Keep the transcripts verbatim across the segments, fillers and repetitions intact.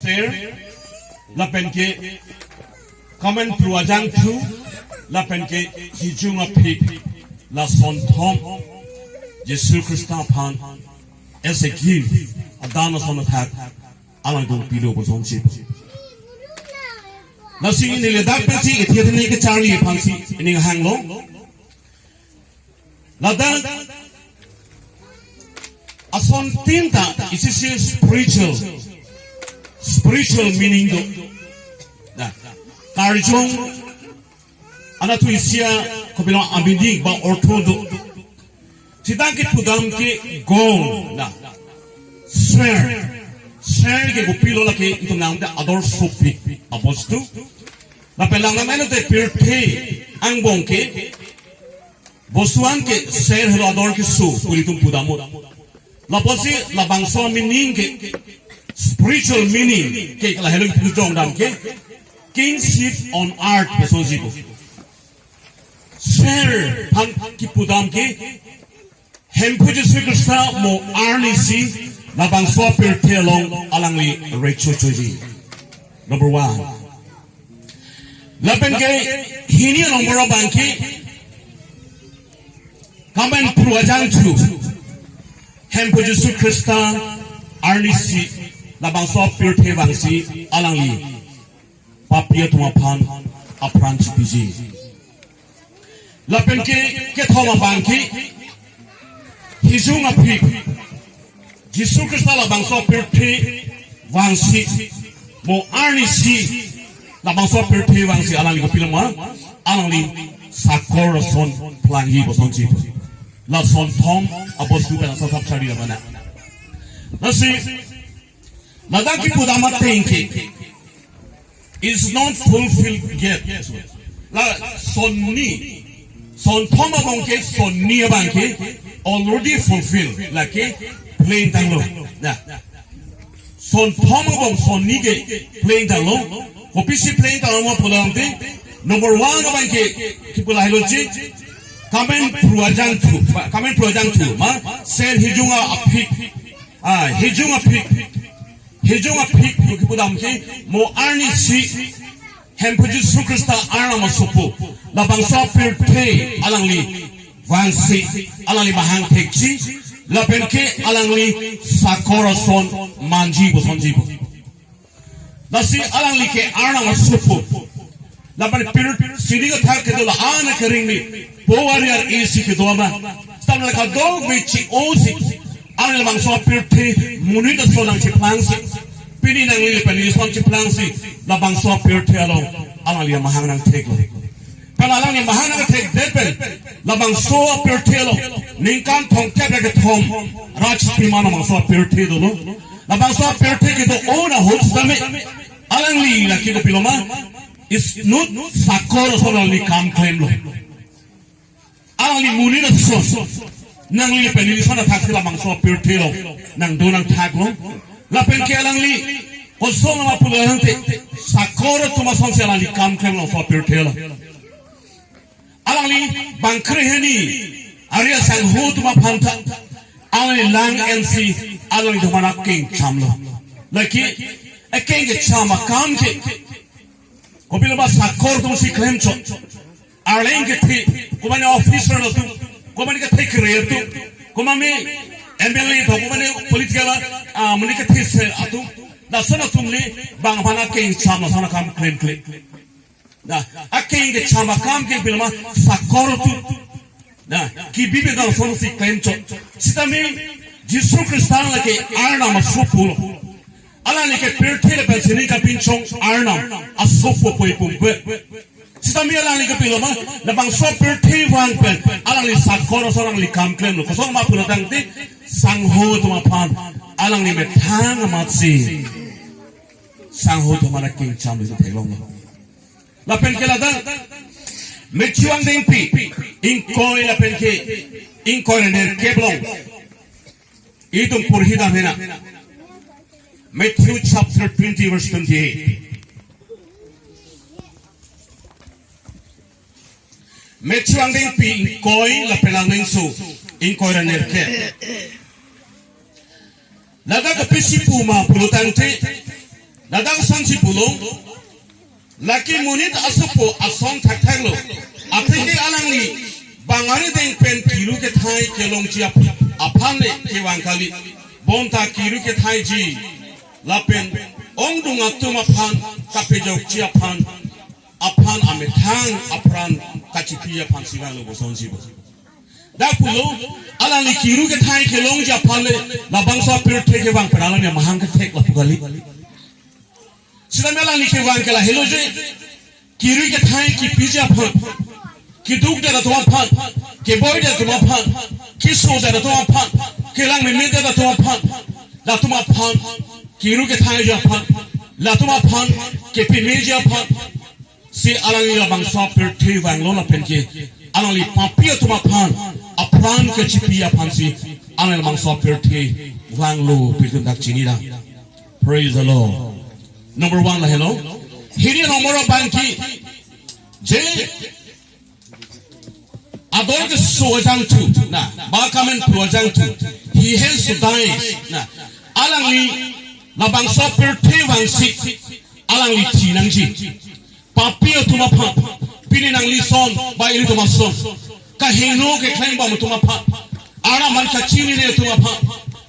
Ser, lapen ke Kamen Phru Ajangthu, lapen ke Hijung Aphik, la sonthom Jisu Khrista aphan as a gift, adan ason athak alangtum pilo puson si. Lasi neli ladak pensi ithe thene kecharli aphansi ning hanglo. Ladak ason tin ta isi si spiritual, spiritual meaning do. Na, karjong anatu isi a kopilo a-meaning ba ortho do. Sita kepudam ke gong, na, ser, ser ke kopilo lake itum nangte ador sopik abostu. Lapen lang namen te pirthe angbong ke bostu an ke ser helo ador keso pu ilitum pudamot. Lapusi labangso meaning ke, spiritual meaning ke lahelo kepudam dam ke kingship on earth puson si pu. Ser aphan kepudam ke Hemphu Jisu Khrista mo arnisi labangso pirthe along alangli recho choji. Number one. Lapen ke hini along boro abang ke Kamen Phru Ajangthu, Hemphu Jisu Khrista arnisi labangso pirthe vangsi alangli papi atum aphan apran chipiji. Lapen ke kethom abang ke Hijung Aphik, Jisu Khrista labangso pirthe vangsi, mo arnisi labangso pirthe vangsi alangli kopilo ma, alangli sakor ason plangji puson si. La sonthom abostu pen asap sari abana. Lasi ladak kepudam ateng ke is not fulfilled yet. La sonni, sonthom abang ke, sonni abang ke already fulfilled. Lake plengtanglo. Na, sonthom abang sonni ke plengtanglo. Kopisi plengtanglo ma pudam te, number one abang ke kipu lahelo chi, Kamen Phru Ajangthu, Kamen Phru Ajangthu ma, ser Hijung Aphik, ah, Hijung Aphik, Hijung Aphik pu kepudam ke mo arnisi Hemphu Jisu Khrista arnam asopo labangso pirthe alangli vangsi, alangli mahang thekji, lapen ke alangli sakor ason manji puson si pu. Lasi alangli ke arnam asopo. Lapen pir sini kethak kedo la-an akering ni po ari ar isi kedo ma. Stam la kadokave chi-osi, alangli labangso pirthe monit ason nangchiplang si, pini nangli pen neli ason chiplang si, labangso pirthe along alangli mahang nangtheklo. Pen alangli mahang nangthekdet pen labangso pirthe along ningkan thomkep ra kethom rajtiman labangso pirthe dolo. Labangso pirthe kedo-o ahut sitame alangli lake kopilo ma, is not sakor ason alangli kam klemlo. Alangli monit ason, nangli pen neli ason athak si labangso pirthe along nangdo nangthaklo. Lapen ke alangli kosong ma pulo hangte, sakor atum ason si alangli kam klemlo labangso pirthe along. Alangli bangkre hini ari asangho atum aphan ta alangli lang-ensi alangli atum aphan akeng chamlo. Lake akeng kecham akam ke kopilo ma, sakor atum si klemchot. Arleng kethe, komatne officer atum, komatne kethe kere atum, komatne M L A atum, komatne political, ah, mane kethe ser atum, lason atum le bang aphan akeng cham, lason akam klemkle. Na, akeng kecham akam ke kopilo ma, sakor atum. Na, kebi pen lason si klemchot. Sitame Jisu Khrista lake arnam asopo lo. Alangli ke pirthe lapen sining kapinchong arnam asopo pu ipupe. Sitame alangli kopilo ma, labangso pirthe vang pen alangli sakor ason alangli kam klemlo. Kosong ma pulo tangte, sangho atum aphan alangli methang amatsi sangho atum aphan akeng chamlo, theklonglo. Lapen ke ladak Matthew angdengpi ingkoi lapen ke ingkoi ra nerkep along itum porhi dam henang. Matthew chapter twenty, verse twenty-eight. Matthew angdengpi ingkoi lapen angdengso ingkoi ra nerkep. Ladak kopisi pu ma pulo tangte, Ladak ason si pulo, lake monit asopo ason thakthak lo. Atheke alangli bang arideng pen kiru kethai kelongji ap-, aphan le kevang kali. Bonta kiru kethaiji lapen ongdung atum aphan kapejokji aphan, aphan amethang apran kachipi aphan si vanglo puson si pu. Dak pulo, alangli kiru kethai kelongji aphan le labangso apirthe kevang pen alangli amahang kethek lapu kali. Sitame alangli kevang ke lahelo je, kiru kethai kipiji aphan, keduk det atum aphan, keboi det atum aphan, keso det atum aphan, kelang meme det atum aphan, latum aphan kiru kethaiji aphan, latum aphan kepemeji aphan si alangli labangso apirthe vanglo lapen ke alangli papi atum aphan apran kachipi aphan si alangli labangso apirthe vanglo pu itum dak chinidam. Praise the Lord. Number one lahelo. Hini number abang ke je ador keso ajangthu, na, ba kamen pu ajangthu, he has to die, na, alangli labangso apirthe vangsi alangli thi nangji. Papi atum aphan, pini nangli ason, ba ilitum ason, kahingno keklengbom atum aphan, Arnam aphan kachinine atum aphan,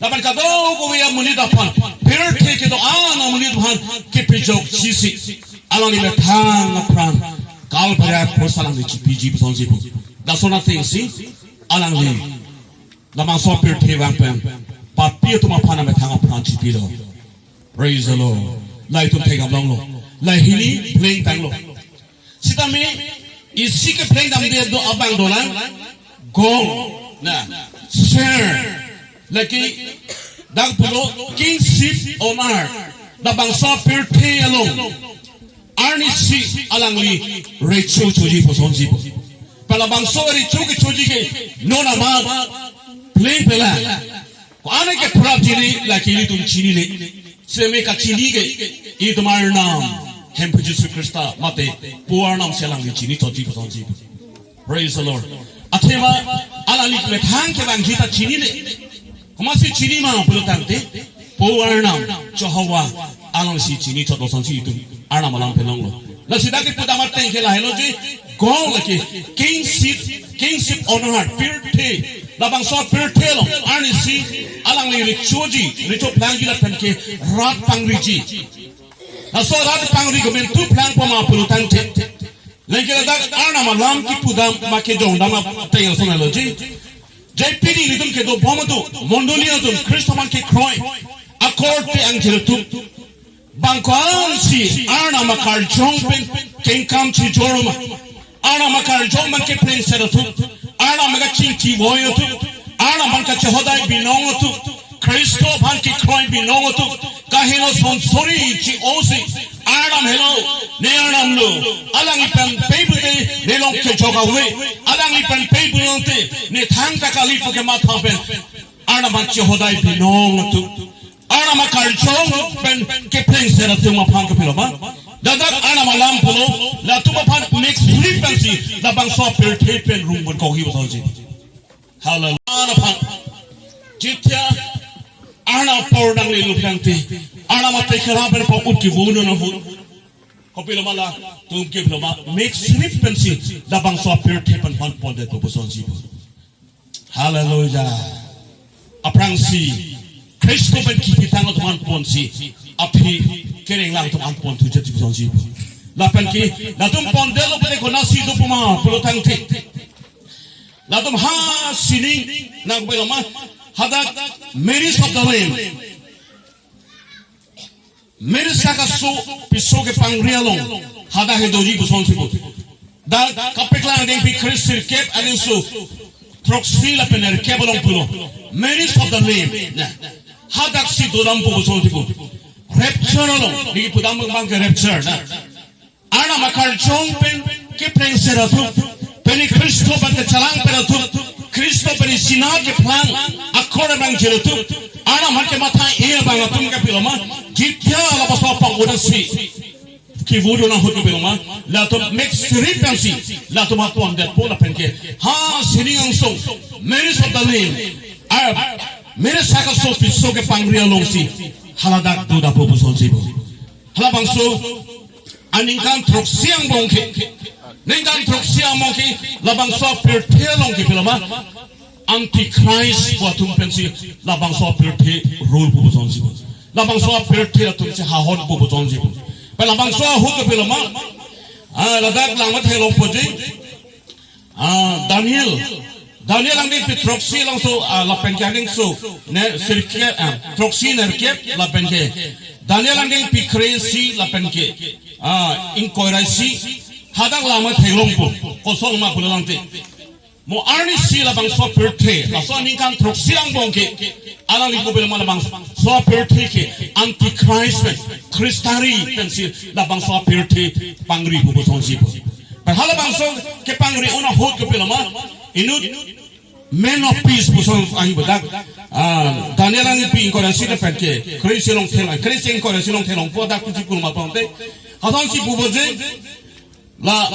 lapen kadokave amonit aphan, pirthe kedo-an amonit aphan kepejokji si alangli methang apran Kalvari akros alangli chipiji puson si pu. Lason ateng si alangli labangso apirthe vang pen papi atum aphan amethang apran chipilo. Praise the Lord. La itum thekdam longlo. La hini plengtanglo. Sitame isi keplengdamde do abang dolang. Gong, na, ser, lake dak pulo kingship on earth. Labangso apirthe along arnisi alangli recho choji puson si pu. Pen labangso recho kechoji ke non amat pleng pela. Ko-an ke prapjine lake ilitum chinine. Sitame kachini ke itum Arnam Hemphu Jisu Khrista mate Po Arnam si alangli chini choji puson si pu. Praise the Lord. Athema alangli methang kevangji ta chinine. Komatsi chini ma pulo tangte, Po Arnam, Jehovah, alangsi chini chot puson si itum Arnam alam pen longlo. Lasi dak kepudam ateng ke lahelo je, gong lake, kingship, kingship on earth, pirthe, labangso pirthe along arnisi alangli rechoji, recho plangji lapen ke rat pangriji. Laso rat pangri komentu plangpo ma pulo tangte, lengke ladak Arnam alam kepudam ma kejongdam ateng ason lahelo je. Je pini ilitum kedobom atum, mondoli atum, Khristo aphan kekroi akorte angjir atum, bang ko-ansi Arnam akarjong pen kengkam chijor ma, Arnam akarjong pen keplengset atum, Arnam kachingki voi atum, Arnam aphan kachehodai binong atum, Khristo aphan kekroi binong atum, kaheno sonsori chi-osi, Arnam helo, ne Arnam lo, alangli pen pei pute ne long kejok ave, alangli pen pei pulote ne thangta kali pu kematha pen Arnam aphan chehodai binong atum, Arnam akarjong pen keplengset atum aphan kapilo ma? Ladak Arnam alam pulo, latum aphan mek suri pensi labangso apirthe pen rung bon konghi bosonji. Hallelujah. Arnam aphan. Jitya Arnam apor nangle luk nangte, Arnam ate kera pen pa ut kevun nang hut. Kopilo ma latum kepilo ma, mek suri pensi labangso apirthe pen aphan pondet pu bosonji pu. Hallelujah. Aphrangsi Khristo pen kipitang atum aphan ponsi, aphi kereng lang atum aphan pon thujet pu bosonji pu. Lapen ke latum pondetlo pute konatsi do pu ma pulo tangte, latum ha sining nang pelo ma, hadak Marriage of the Lamb, Marriage Hakaso piso kepangri along hadak he doji bosonsi pu. Dak kapeklang dengpi kre sirkep aningso throksi lapen nerkep along pulo, Marriage of the Lamb. Nah, hadaksi dodam pu bosonsi pu. Rapture along, neli pudam abang ke rapture, nah. Arnam akarjong pen keplengset atum, pini Khristo pen kachelang pen atum, Khristo pen isi na keplang akor abang jil atum, Arnam aphan kematha-e abang atum kapilo ma, jitya labangso apang udah si kevun nang hut kapilo ma, latum mek suri pensi latum apondetpo lapen ke ha sining angsong, Marriage of the Lamb, ah, Marriage Hakaso piso kepangri alongsi haladak dodappo bosonsi pu. Halabangso aningkan throksi angbong ke, ningkan throksi angbong ke labangso apirthe along ke kopiloma, Antichrist pu atum pensi labangso apirthe rule pu puson si pu. Labangso apirthe atum si hahon pu puson si pu. Pen labangso ahut kopiloma, ah, ladak langmat helong puji, ah, Daniel. Daniel angdengpi throksi alongso, ah, lapen ke angdengso, ne, sirkep, ah, throksi nerkep, lapen ke Daniel angdengpi kre-isi, lapen ke, ah, ingkoi ra isi, hadak langmat helong pu, koson ma pulo tangte. Mo arnisi labangso apirthe, laso aningkan throksi angbong ke, alangli kopiloma labangso apirthe ke, Antichrist pen, Khristari pensi labangso apirthe pangri pu puson si pu. Pen halabangso kepangri un ahut kopiloma, inut man of peace puson ahi badak. Ah, Daniel angdengpi ingkoi ra isi lapen ke kre-isi along thelang, kre-isi ingkoi ra isi along thelang pu dak pusi pu ma tangte. Hadak si pu puji, la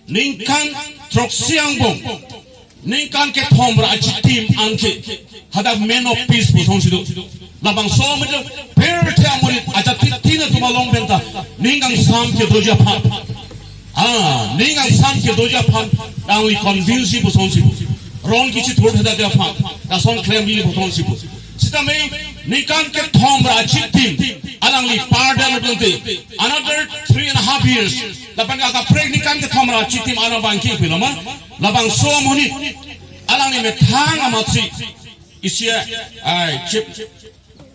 ningkan throksi angbong, ningkan kethom ra achitim an ke hadak man of peace puson si do. Labangso amonit, pirthe amonit, ajatitin atum along penta ning kangsam kedoji aphan, ah, ning kangsam kedoji aphan alangli convince puson si pu. Ron kachithur thektheji aphan, lason klemji puson si pu. Sitame ningkan kethom ra achitim alangli pardon tangte, another three and a half years. Lapen akaprek ningkan kethom ra achitim an abang ke kopiloma, labangso amonit alangli methang amatsi, isi, ai, chip,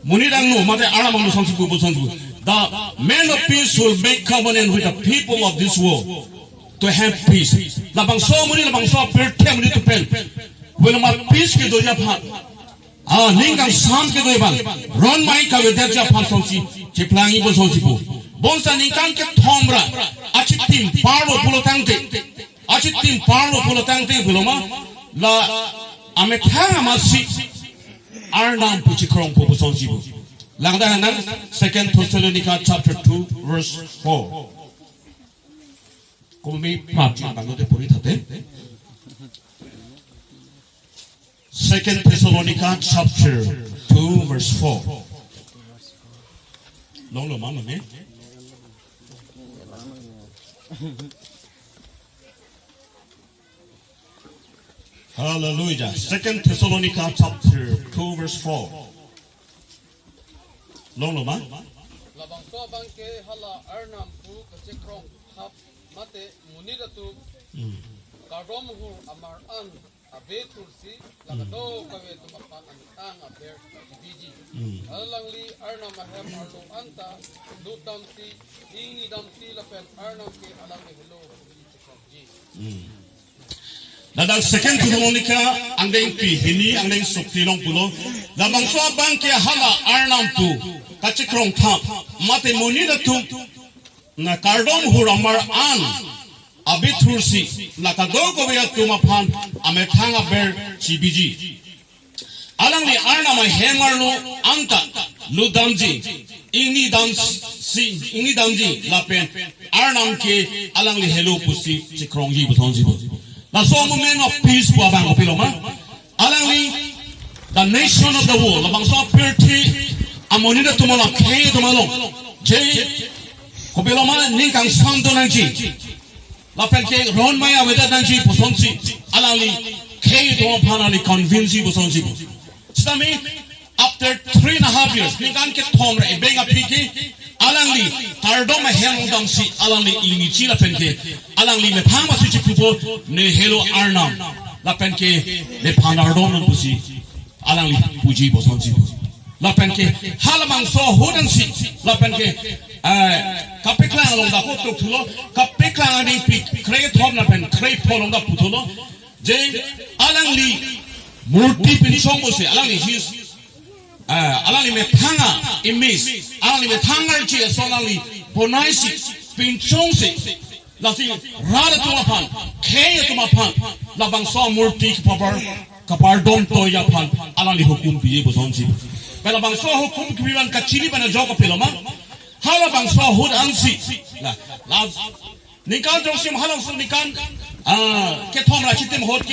monit angno, mate Arnam angno puson si pu, puson si pu. The man of peace will make covenant with the people of this world to have peace. Labangso amonit, labangso apirthe amonit atum pen, kopiloma peace kedoji aphan, ah, ning kangsam kedoji aphan, ron mai kavedetji aphan puson si cheplangji puson si pu. Bonta ningkan kethom ra achitim parlo pulo tangte, achitim parlo pulo tangte kopiloma, la amethang amatsi Arnam pu chekrong pu puson si pu. Langdamnang, Second Thessalonica chapter two verse four. Komi pap ching bang lote puri thate. Second Thessalonica chapter two verse four. Longlo ma, mane? Hallelujah. Second Thessalonica chapter two verse four. Longlo ma? Labangso abang ke hala Arnam pu kachekrong thap mate monit atum, hmm, kardom hur amar an ave thursi, hmm, la kadokave atum aphan amethang aber chibiji. Hmm. Alangli Arnam ahem arlo anta lut damsi, ingni damsi lapen Arnam ke alangli helo pu chekrongji. Hmm. Ladak Second Thessalonica angdengpi hini angdeng sukti along pulo, labangso abang ke hala Arnam pu kachekrong thap mate monit atum na kardom hur amar an ave thursi, la kadokave atum aphan amethang aber chibiji. Alangli Arnam ahem arlo anta lut damji, ingni damsi, ingni damji lapen Arnam ke alangli helo pusi chekrongji puson si pu. Laso mo man of peace pu abang kopiloma, alangli the nation of the world, labangso apirthe amonit atum along, khei atum along, je kopiloma ning kangsam do nangji, lapen ke ron mai avedet nangji puson si alangli khei atum aphan alangli convince ji puson si pu. Sitame after three and a half years, ningkan kethom ra ebeng aphi ke alangli kardom ahem damsi alangli ingni chi lapen ke alangli methang amatsi chipupo, ne helo Arnam lapen ke nephan ardom non pusi alangli puji puson si pu. Lapen ke halabangso ahut ansi, lapen ke, eh, kapeklang along dako tok thulo, kapeklang angdengpi kre-thom lapen kre-pho along dak puthulo, je alangli murti pinchong pusi, alangli his, eh, alangli methang a-image, alangli methang archi ason alangli bonaisi, pinchongsi, lasi rat atum aphan, khei atum aphan, labangso amurti kapar, kapardom toiji aphan alangli hukum piji puson si. Pen labangso hukum kepi abang kachini pen ajok kopiloma, halabangso ahut ansi, la, la, ningkan throksi, halabangso ningkan, ah, kethom ra achitim ahut ke